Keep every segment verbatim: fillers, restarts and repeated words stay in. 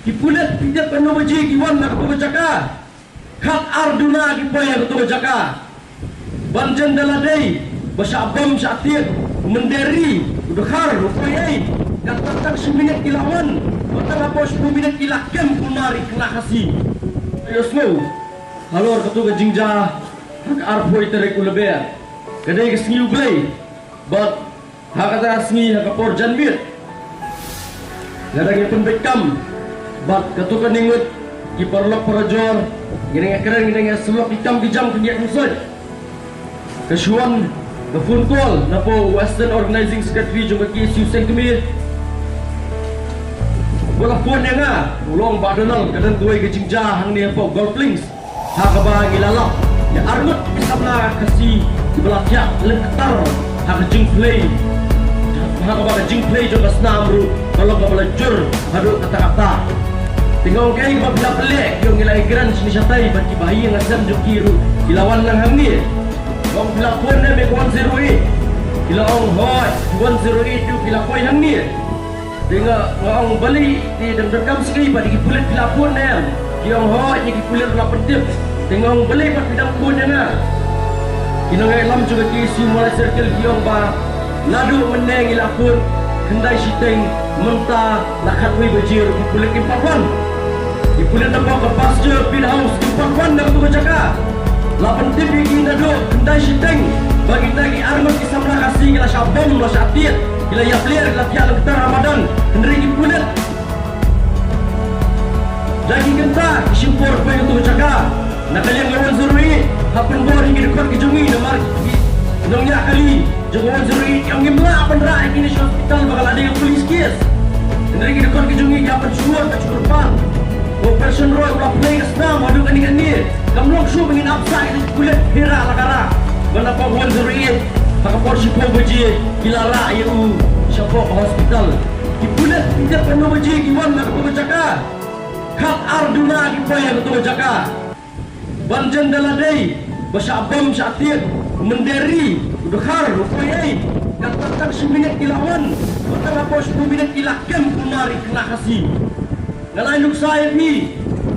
Ki pulit phi tip katno baje ki wan na kato ka jaka? Khat ar duna ki poi ha kato ka jaka. Ban jan da la dei ba shah bom shah tied, Mynder ri u dkhar u poi ei. Katba tang shi minit ki la wan, ba tang hapoh shiphew minit ki la kem kulmar ïa ki khynnah Khasi. Ïohsngew halor kato ka jingjia ha ka arphew tarik u Lber, ka dei ka sngi U Blei. Bad ha kata ka sngi ha ka por janmiet, lada ngi pynbeit kam bad kato kane ngut ki paralok parajor, ngi dang ïakren, ngi dang ïasyllok ki kam ki jam, ki ïa ki soit. Ka shu wan ka phone call na pdeng u Assistant Organizing Secretary jong ka K S U Seng Kmie, ba la phone ïa nga, u la ong, Bah Donald, ka don kawei ka jingjia hangne hapoh Golf Links, ha kaba ngi la lap ïa arngut ki samla Khasi kiba la thiah lyngktar ha ka jingphlei, ha kaba ka jingphlei jong ka snam ruh ka long kaba la jur haduh katta katta. Te nga ong, kaei kaba phi la pynleh? Ki ong, ngi la ïakren shane shatai bad kiba ha ïing ha sem jong ki ruh, ki la wan lang hangne. Nga ong, phi la phone ne em ïa ka one zero eight? Ki la ong, hooid, one zero eight ruh ki la poi hangne. Te nga, nga ong, balei, te dang donkam shisha bad ki pulit phi la phone ne em? Ki ong, hooid, ïa ki pulit la pyntip. Te nga ong, balei pat phi dang phone ïa nga? Ki nongïalam jong ka K S U Mawlai Circle ki ong ba naduh mynne ngi la phone khyndai shiteng, mynta la khatwei baje ruh ki pulit kim pat wan. Ki pulit na ka Pasteur Pit House kim pat wan na kato ka jaka. La pyntip ïa ki naduh khyndai shiteng ba kita ki arngut ki samla Khasi ki la shah bom, la shah tied, ki la ïapler, ki la thiah lyngktar ha madan. Hynrei ki pulit da ki kynta ki shim por poi kato ka jaka. Na ka liang ka one zero eight hap pynbor ïa ki dkhot ki jong ngi namar ki nongñiah kali jong ka one zero eight ki ong ngim lah ban rah ïa kine sha hospital ba ka la dei ka police case. Hynrei ki dkhot ki jong ngi ki hap pynshlur, pynshlur pat. Ka Operation Roi ka la pynlong ka snam haduh kane kane. Kam long shuh ba ngin ap sah ïa ki pulit, phi rah la ka rah. Ba na ka one zero eight ha ka por shiphew baje ki la rah ïa u shapoh ka hospital. Ki pulit phi tip katno baje ki wan na kato ka jaka? Khat ar duna ki poi ha kato ka jaka. Ban jan da la dei ba shah bom shah tied, Mynder ri u dkhar u poi ei. Katba tang shi minit ki la wan, ba tang hapoh shiphew minit ki la kem kulmar ïa ki khynnah Khasi. Nga la ai nuksa ïa phi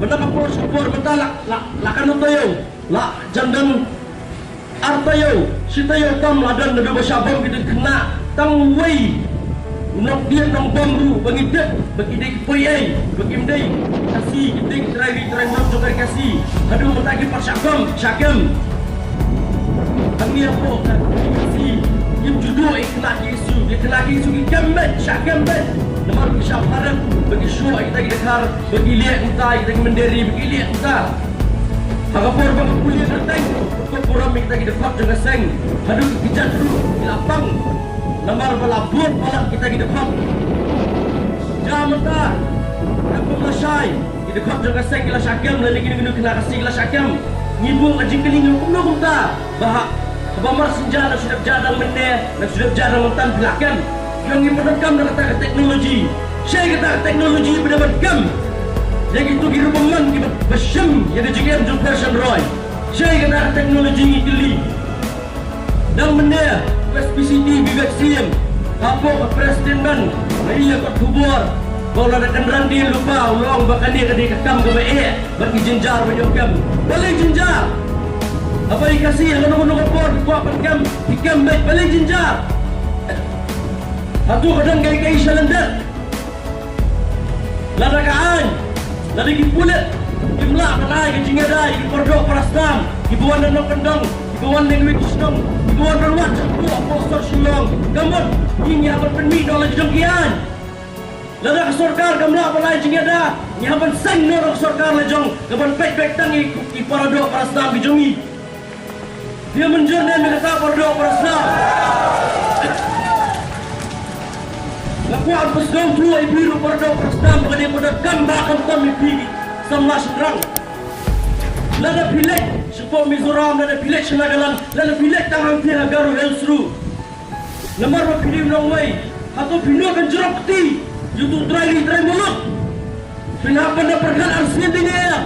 ba na ka por sha ka por mynta la, la, la katno taïew, la jan don ar taïew, shi taïew tam la don naduh ba shah bom kita ki khynnah. Tang uwei u nongdie nongbom ruh ba ngi tip ba ki dei ki poi ei, ba kim dei Khasi, ki dei ki trai ri trai muluk jong ka Khasi. Haduh mynta ki pat shah kem, shah kem. Hangne hapoh ka Khasi kim ju duh ïa ki khynnah K S U, ki khynnah K S U ki kem beit, shah kem beit. Namar ki shah pharem ba ki shoh ïa kita ki dkhar, ba ki leh kumta, ïa kita ki Mynder ri ba ki leh kumta. Ha ka por ba ka pule kyrteng, ka burom ïa kita ki dkhot jong ka seng, haduh ki kjat ruh ki la pang. Namar ba la bud palat kita ki dkhot. Ïa mynta, ka kum lashai, ki dkhot jong ka seng ki la shah kem, lane kino kino ki khynnah Khasi ki la shah kem. Ngi buh ka jingkylli, kumno kumta ba ha, haba mar synja, na shu dep ja dang mynne, na shu dep ja dang mynta phi la kem? Ki ong, ngim pat donkam da kata ka teknoloji. Shaei kata ka teknoloji ba dei ban kem ïa kito ki rukom man kiba shim ïa ka jingim jong u Pasteur Roi? Shaei kata ka teknoloji, ngi kylli. Dang mynne u S P C T Vivek Syiem hapoh ka press statement, nga ïohi ïa ka khubor ba u la da kynran dien lypa, u la ong ba kane ka dei ka kam kaba eh bad ki jynjar ban ïoh kem. Balei jynjar? Haba i Khasi ha kano kano ka por ki kwah ban kem, ki kem beit, balei jynjar? Hato ka don kaei kaei sha lyndet? Lada ka aiñ, lada ki pulit kim lah ban ai ka jingïada ïa ki paradoh parasnam kiba wan na nongkyndong, kiba wan na kiwei ki shnong, kiba wan ban wad shapoh, hapoh sor Shillong, ka mut ngi, ngi hap ban pynmih noh la ki jong ki aiñ. Lada ka sorkar kam lah ban ai jingïada, ngi hap ban seng noh ka sorkar la jong, ka ban peit beit tang ïa ki paradoh parasnam ki jong ngi. Phi ïa mynjur ne em ïa kata paradoh parasnam? Nga kwah ban pynsngewthuh ïa phi ruh paradoh parasnam, ba ka dei paradoh kam ba khamtam ïa phi ki samla shynrang. Lada phi leit shapoh Mizoram, lada phi leit sha Nagaland, lada phi leit tang hangtei ha Garo Hills ruh, namar ba phi dei u nongwei, hato phi nud ban jrong kti ïa uto u trai ri trai muluk? Phin hap ban da pyrkhat arsien dei ne em?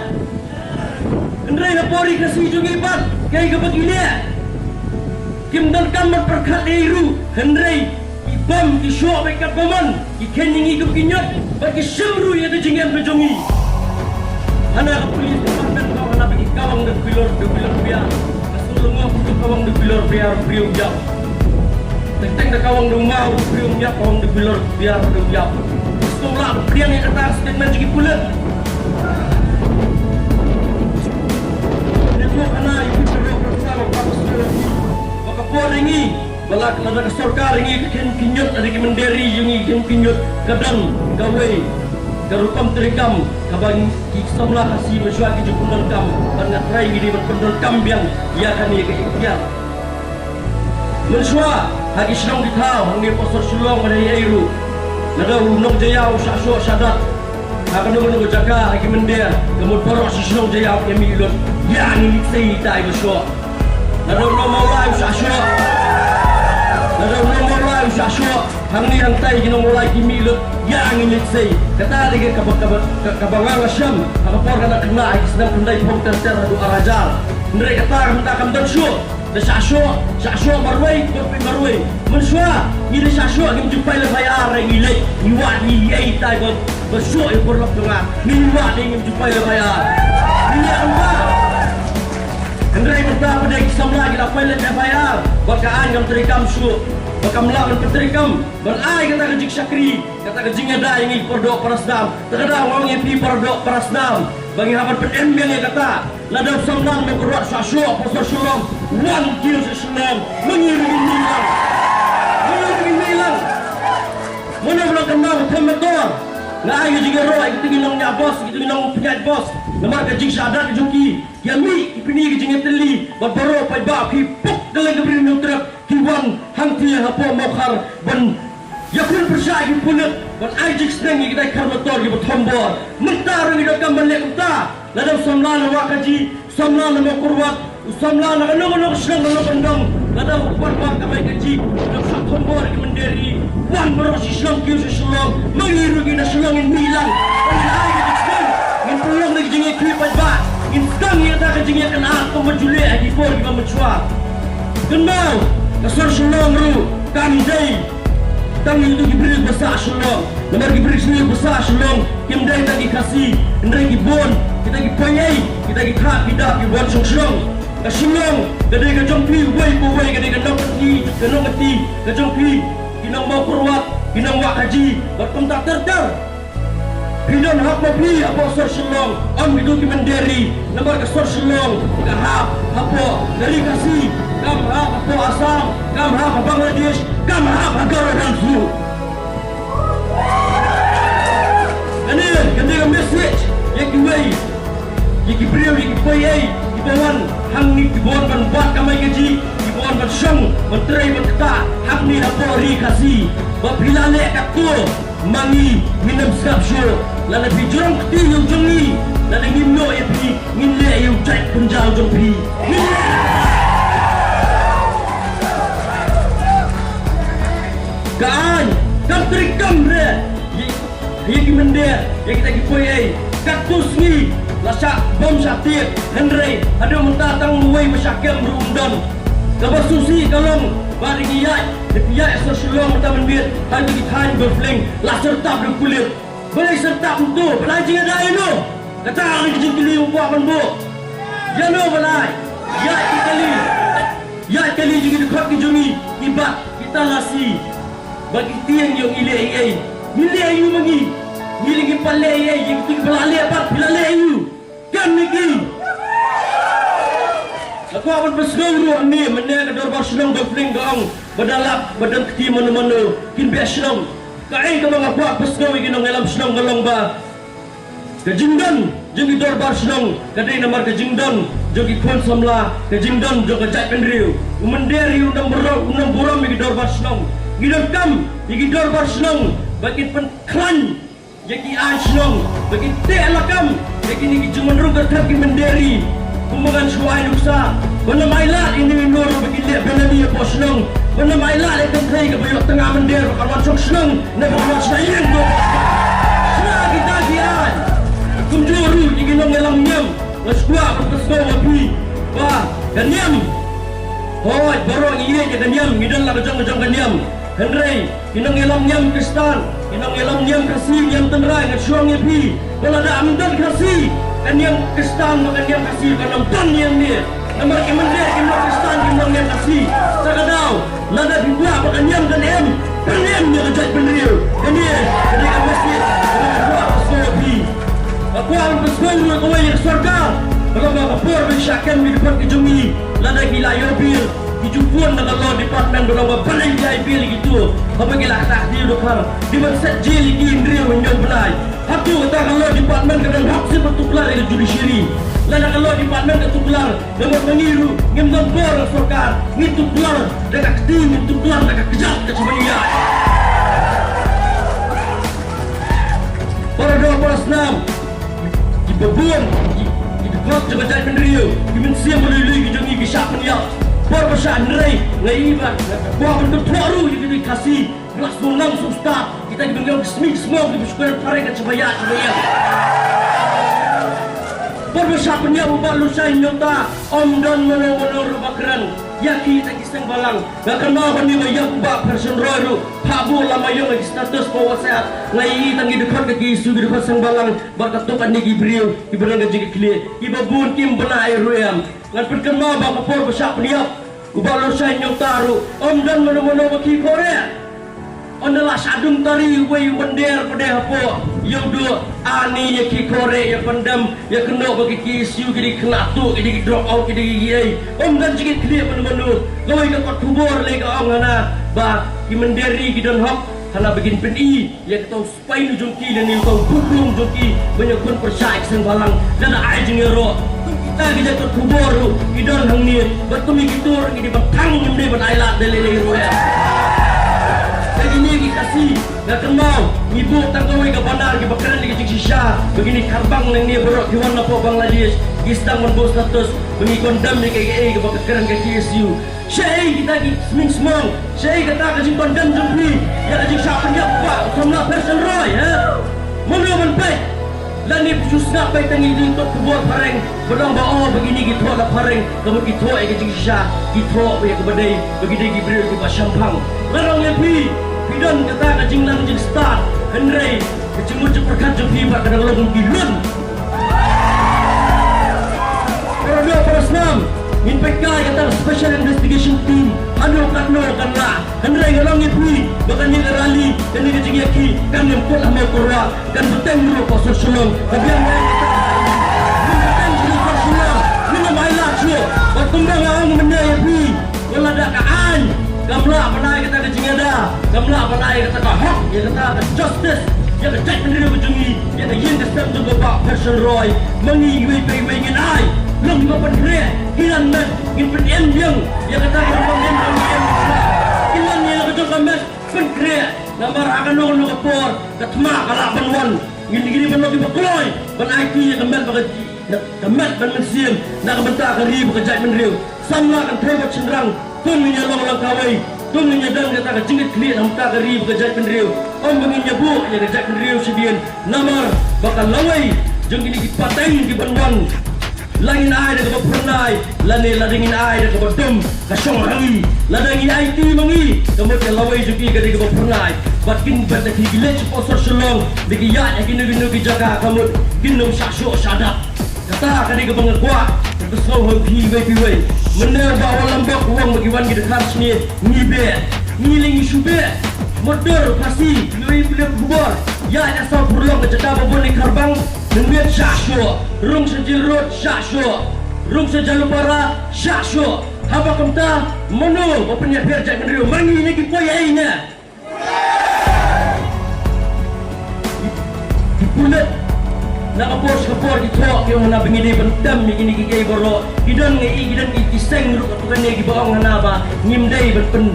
Hynrei ha pori Khasi jong ngi pat, kaei kaba ki leh, kim donkam ban pyrkhat ei ruh, hynrei ki Bam ki shoh bad katba mon ki kheiñ ïa ngi kum ki ñiut bad ki shim ruh ïa ka jingim ka jong ngi. Hana ka police department ka ong hana ba ki kawang da bilor da bilor biar. Ka shu lyngngoh ka kawang da bilor biar briew ïap. Teng teng da kawang da u maw briew ïap, kawang da bilor biar briew ïap. Shu lah pdiang ïa kata ka statement jong ki pulit. Network hana ïa ki briew ka sa ka por ïa ngi. Ba la ka, la ka sorkar ïa ngi ka kheiñ ki ñiut, ïa ki mynder ri ïa ngi ka kheiñ ki ñiut, ka don kawei ka rukom treikam kaba ki samla Khasi mynshuwa ki ju pyndonkam, bad nga trai ngi dei ban pyndonkam biang ïa kane ka iktiar. Mynshuwa ha ki shnong ki thaw hangne ha sor Shillong bad ha ei ei ruh, lada u nongjaïaw u shah shoh shah dat ha kano kano ka jaka ha ki mynder, ka mut baroh shi shnong jaïaw ki mih lut, ïa ngi leit sei ita iba shoh. Lada u nong Mawlai u shah shoh, lada u nong Mawlai u shah shoh, hangne hangtai ki nong Mawlai ki mih lut, ïa ngi leit sei. Kata dei ka kaba, kaba, ka, kaba nga nga shem ha ka por ka na khynnah ha ki snem khyndai phew ter ter haduh ar hajar. Hynrei kata ka mynta kam don shuh. Da shah shoh, shah shoh marwei, kut phi marwei. Mynshuwa ngi da shah shoh ngim ju file F I R, ngi leit ngi wad ngi ïa ita iba, ba shoh ïa u paralok jong nga, ngi wad ngi ngim ju file F I R. Ngi ïa kumta. Hynrei mynta pat ki samla ki la file F I R bad ka aiñ kam treikam shuh, ba kam lah ban pyntreikam ban ai kata ka jingshakri, kata ka jingïada ïa ngi para doh para snam. Te ka daw nga ong ïa phi para doh para snam ba ngi hap ban pynim biang ïa kata. Lada u samla Mawkyrwat u shah shoh ha sor Shillong, wan kiew sha Shillong, ma ngi ruh ngin mih lang. Ma ngi ruh ngin mih lang. Mano ba la kynmaw ka them motor? Nga ai ka jingïaroh ïa kita ki nongñiah bos, kita ki nongpynïaid bos. Namar ka jingshah dat ka jong ki, ki ïa mih ki pyni ka jingïatylli bad baroh paidbah, ki pok kylleng ka Bri Hynñiewtrep. Ki wan hangtei hapoh Mawkhar ban ïakhun pyrshah ïa ki pulit ban ai jingsneng ïa ki dei kar motor kiba thombor. Mynta ruh ngi donkam ban leh kumta. Lada u samla na Wahkaji, u samla na Mawkyrwat, u samla na kano kano ka shnong kano ka dong, lada u kwah ban kamai kajih, lada u shah thombor ïa ki mynder ri, wan baroh shi shnong kiew sha Shillong, ma ngi ruh ngi na Shillong ngin mih lang. Ban ai ka jingsneng, ngin pynlong da ka jingïakhih paidbah, ngin sdang ïa kata ka jingïakynad kumba ju leh ha ki por kiba mynshuwa. Kynmaw, ka sor Shillong ruh kam dei tang ïa kito ki briew ba sah Shillong. Namar ki briew ba sah Shillong kim dei tang ki Khasi, hynrei ki bun kita ki paiei, kita ki thap ki dap ki bun shong shnong. Ka Shillong ka dei ka jong phi uwei pa uwei, ka dei ka nongkynti, ka nongkynti ka jong phi, ki nong Mawkyrwat, ki nong Wahkaji bad kumta ter ter. Phi don hok ma phi hapoh sor Shillong, ym kito ki mynder ri, namar ka sor Shillong ka hap hapoh ka ri Khasi, kam hap hapoh Assam, kam hap ha Bangladesh, kam hap ha Garo Hills ruh. Kane, kane ka message ïa kiwei, ïa ki briew, ïa ki paiei kiba wan hangne, kiba wan ban wad kamai kajih, kiba wan ban shong ban trei ban ktah hangne hapoh ri Khasi, ba phi la leh katto, ma ngi ngin ym sngap shuh. Lada phi jrong kti ïa u jong ngi, lada ngim ïoh ïa phi, ngin leh ïa u jait pynjaw jong phi. Ngin leh. Ka aiñ kam treikam re ïa, ïa ki mynder, ïa kita ki paiei. Katto sngi la shah bom shah tied, hynrei haduh mynta tang uwei ba shah kem ruh um don. Kaba sngewsih ka long ba da ngi ïaid, da ngi ïaid ha sor Shillong mynta mynmiet ha kito ki thaiñ Golf Link, la syrtap da u pulit. Balei syrtap ntu? Balei jingïada ïano? Kata ka dei ka jingkylli u kwah ban buh. Ïano balei? Ïaid ki kali, ïaid kali jong ki dkhot ki jong ngi, ki bat, ki talasi. Ba ki tieng ïoh ngi leh ei ei. Ngi leh ei ei ma ngi. Ngi leh, ngi pat leh ei ei, ïa kito kiba la leh pat, phi la leh ei ei? Kam ne ki? Nga kwah ban pynsngew ruh hangne, mynne ka dorbar shnong Golf Link ka ong ba da lap ba don kti mano mano kin beh shnong. Kaei kaba nga kwah pynsngew ïa ki nongïalam shnong ka long ba ka jingdon jong ki dorbar shnong ka dei namar ka jingdon jong ki khun samla, ka jingdon jong ka jaitbynriew. U mynder ri u nongburom, u nongburom ïa ki dorbar shnong. Ngi donkam ïa ki dorbar shnong ba kin pynkhlaiñ ïa ki aiñ shnong, ba kin teh lakam ïa kine ki jingmynrung kyrthep ki mynder ri. Kumba ngan shu ai nuksa, ban ym ailad ïa ine i ïa ino ruh ba kin leh bynriew hapoh shnong, ban ym ailad ïa ka kynthei kaba ïoh tnga mynder ba kan wan shong shnong ne ba kan wan shna ïing. Shna kita ki aiñ. Kumjuh ruh ïa ki nongïalam niam, nga sngewkwah ban pynsngew ïa phi ba ka niam, hooid, baroh ngi ïeit ïa ka niam, ngi don la ka jong ka jong ka niam. Hynrei ki nongïalam niam Khristan, ki nongïalam niam Khasi, niam tynrai, nga shu ong ïa phi ba lada ym don Khasi, ka niam Khristan bad ka niam Khasi kan ym don ïa ngi. Namar ki mynder kim long Khristan, kim long niam Khasi. Sa ka daw, lada phi kwah ba ka niam kan im, pynim ïa ka jaitbynriew. Kane ka dei ka message kaba nga kwah ban sngewbha ïa phi. Nga kwah ban pynsngew ruh ïa kawei ïa ka sorkar, ba long ba ka por ba shah kem ki dkhot ki jong ngi, lada ki la ïoh bill, ki ju phone na ka Law Department ba long ba balei ki ai bill ïa kito, haba ki la ktah ktien dkhar, ki ban set jail ïa ki hynriew hynñiew bnai. Hato kata ka Law Department ka don hok shuh ban tuklar ïa ka judiciary? Lada ka Law Department ka tuklar, namar ma ngi ruh ngim don bor ha sorkar, ngi tuklar da ka kti, ngi tuklar da ka kjat ka jingmynïaid. Para doh para snam, kiba bun ki, ki dkhot jong ka jaitbynriew, ki mynsiem ba lui lui ki jong ngi ki shah pynïap. Por ba shah, hynrei nga ïohi ba nga kwah ban kynthoh ruh ïa ki Khasi ba la sngewlem sngewstad, kita kiba ngi ong ki smiej ki smong, kiba shu kren phareng ka jingbaïa jingbaïa. Por ba shah pynïap u Bah Lushai Nyota, ym don mano mano ruh ba kren ïa kita ki seng balang. Nga kynmaw ba ngi ba ïap u Bah Pherson Roy ruh, phah buh lama ïong ha ki status ba WhatsApp, nga ïohi tang ki dkhot ka K S U, ki dkhot seng balang, bad katto katne ki briew kiba don ka jingkitkhlieh, kiba bun kim bna ei ruh em. Ngan pynkynmaw ba ka por ba shah pynïap u Bah Lushai Nyota ruh, ym don mano mano ba khih khohreh. Ynda la shah dung tari uwei u mynder pat hapoh ïa u duh, ani ïa khih khohreh, ïa pyndem, ïa kynnoh ba ki K S U ki dei ki khynnah tuh, ki dei ki drop out, ki dei ki ei. Ym don jingkitkhlieh mano mano. Kawei ka kot khubor lei ka ong hana ba ki mynder ri ki don hok hana ba kin pyni ïa kato u spy nu jong ki lane uto u burom jong ki ban ïakhun pyrshah ïa ki seng balang. Lada ai jingïaroh, kum kita ki jait kot khubor ruh ki don hangne, bad kum ïa kito ruh ngi dei ban thang, ngim dei ban ailad da lei lei ruh em. Ka kine ki Khasi, nga kynmaw ngi buh tang kawei ka banner kiba kren ïa ka jingshisha ba kine ki Kharbang nangne baroh ki wan napoh Bangladesh ki sdang ban buh status ba ngi condemn ïa kaei kaei kaba ka kren ka K S U. Shaei kita ki smiej smong? Shaei kata ka jingkondem jong phi ïa ka jingshah pynïap u Bah samla Pherson Roy, ha? Mano ban peit? Lane phi shu sngap beit tang ïa ki kot khubor phareng ba long ba, oh, ba kine ki thoh na phareng, ka mut ki thoh ïa ka jingshisha, ki thoh ïa kaba dei ba ki dei ki briew kiba shemphang. Nga ong ïa phi, phi don kata ka jinglang jingstad, hynrei ka jingmut jingpyrkhat jong phi pat ka dang long kum ki lun. Para doh para snam, ngin peit kai kata ka Special Investigation Team haduh katno kan lah. Hynrei nga ong ïa phi ba kane ka rally, kane ka jingïakhih kan ym kut ha Mawkyrwat, kan bteng ruh ha Sor Shillong. Ka biang ïa kata, kan bteng ruh ha Sor Shillong. Ngin ym ailad shuh. Bad kumba nga ong mynne ïa phi, lada ka aiñ kam lah ban ai kata ka jingïada, kam lah ban ai kata ka hok, ïa kata ka justice ïa ka jaitbynriew ka jong ngi, ïa ka ïing ka sem jong u Bah Pherson Roy, ma ngi iwei pa iwei ngin ai. Long kiba pynkhreh, ki lan met, ngin pynim biang ïa kata ka rukom im jong ngi. Ki lan ïa la ka jong ka met pynkhreh, namar ha kano kano ka por ka thma ka lah ban wan. Ngin ïa ban long kiba kloi ban aiti ïa ka met ba ka, ka met ban mynsiem na ka bynta ka ri bad ka jaitbynriew. Samla kynthei bad shynrang, to ngin ïa long lang kawei, to ngin ïa don kata ka jingkitkhlieh na ka bynta ka ri bad ka jaitbynriew. Ym ba ngin ïa buh ïa ka jaitbynriew shadien, namar ba ka lawei jong kine ki pateng ki ban wan, la ngin ai da kaba phyrnai lane lada ngin ai da kaba dum, ka shong ha ngi. Lada ngi aiti ma ngi, ka mut ka lawei jong ki ka dei kaba phyrnai. Bad kin, bad da ki leit shapoh Sor Shillong, da ki ïaid ha kino kino ki jaka, ka mut kin ym shah shoh shah dap. Kata ka dei kaba nga kwah ban pynsngew ha phi iwei pa iwei. Mynne u Bah Wanlambok u ong ba ki wan ki dkhar shane, ngi beh. Ngi lei ngi shu beh. Mutdur, phasi, iwei pa iwei khubor. Ïaid na South Purlong, ka jaka ba bun ki Kharbang, ngi beh shah shoh. Rung sha Jail Road, shah shoh. Rung sha Jhalupara, shah shoh. Haba kumta, mano ba pynïapher jaitbynriew? Ma ngi ne ki poi ei ne? Ki pulit na ka por sha ka por ki thoh, ki ong hana ba ngi dei ban tem ïa kine kiei kiei baroh. Ki don, nga ïohi ki don ki, ki seng ruh katto katne kiba ong hana ba ngim dei ban pyn,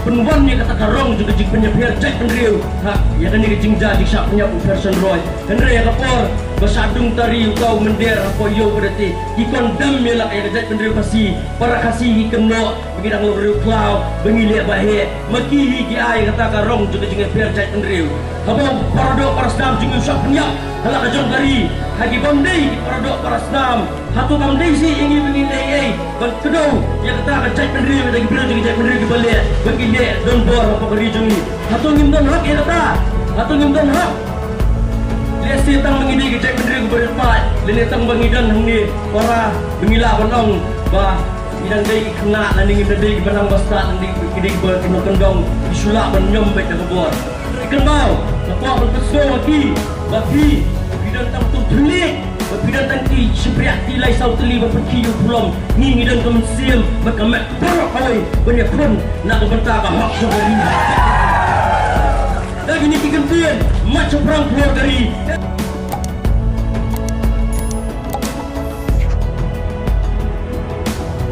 pynwan ïa kata ka rong jong ka jingpynïapher jaitbynriew ha ïa kane ka jingjia jingshah pynïap u Pherson Roy. Hynrei ha ka por ba shah dung tari uta u mynder hapoh ïew ba da tih. Ki condemn ïa la ka jaitbynriew Khasi, para Khasi ki kynnoh ba ngi dang long riew khlaw, ba ngi leh ba heh. Ma ki hi ki ai kata ka rong jong ka jingïapher jaitbynriew. Haba para doh para snam jong ngi u shah pynïap ha la ka jong ka ri, ha ki bym dei ki para doh para snam, hato kam dei seh ïa ngi ba ngin leh ei ei ban kdew ïa kata ka jaitbynriew, ïa ki briew jong ka jaitbynriew kiba leh ba ki leh donbor hapoh ka ri jong ngi? Hato ngim don hok ïa kata? Hato ngim don hok? Lehse tang ba ngi dei ka jaitbynriew kaba rit paid, lane tang ba ngi don hangne para ba ngi lah ban ong ba ngi dang dei ki khynnah, lane ngim dang dei kiba nang ba stad, lane ki dei kiba ki nongkyndong, ki shu lah ban ñiom beit da ka bor. Kynmaw, nga kwah ban pynsngew ha ki ba phi, phi don tang tu thylliej, ba phi don tang ki shympriah ki lai saw tylli ban pynkhih ïa u pulom. Ngi ngi don ka mynsiem bad ka met baroh kawei ban ïakhun na ka bynta ka hok jong ka ri.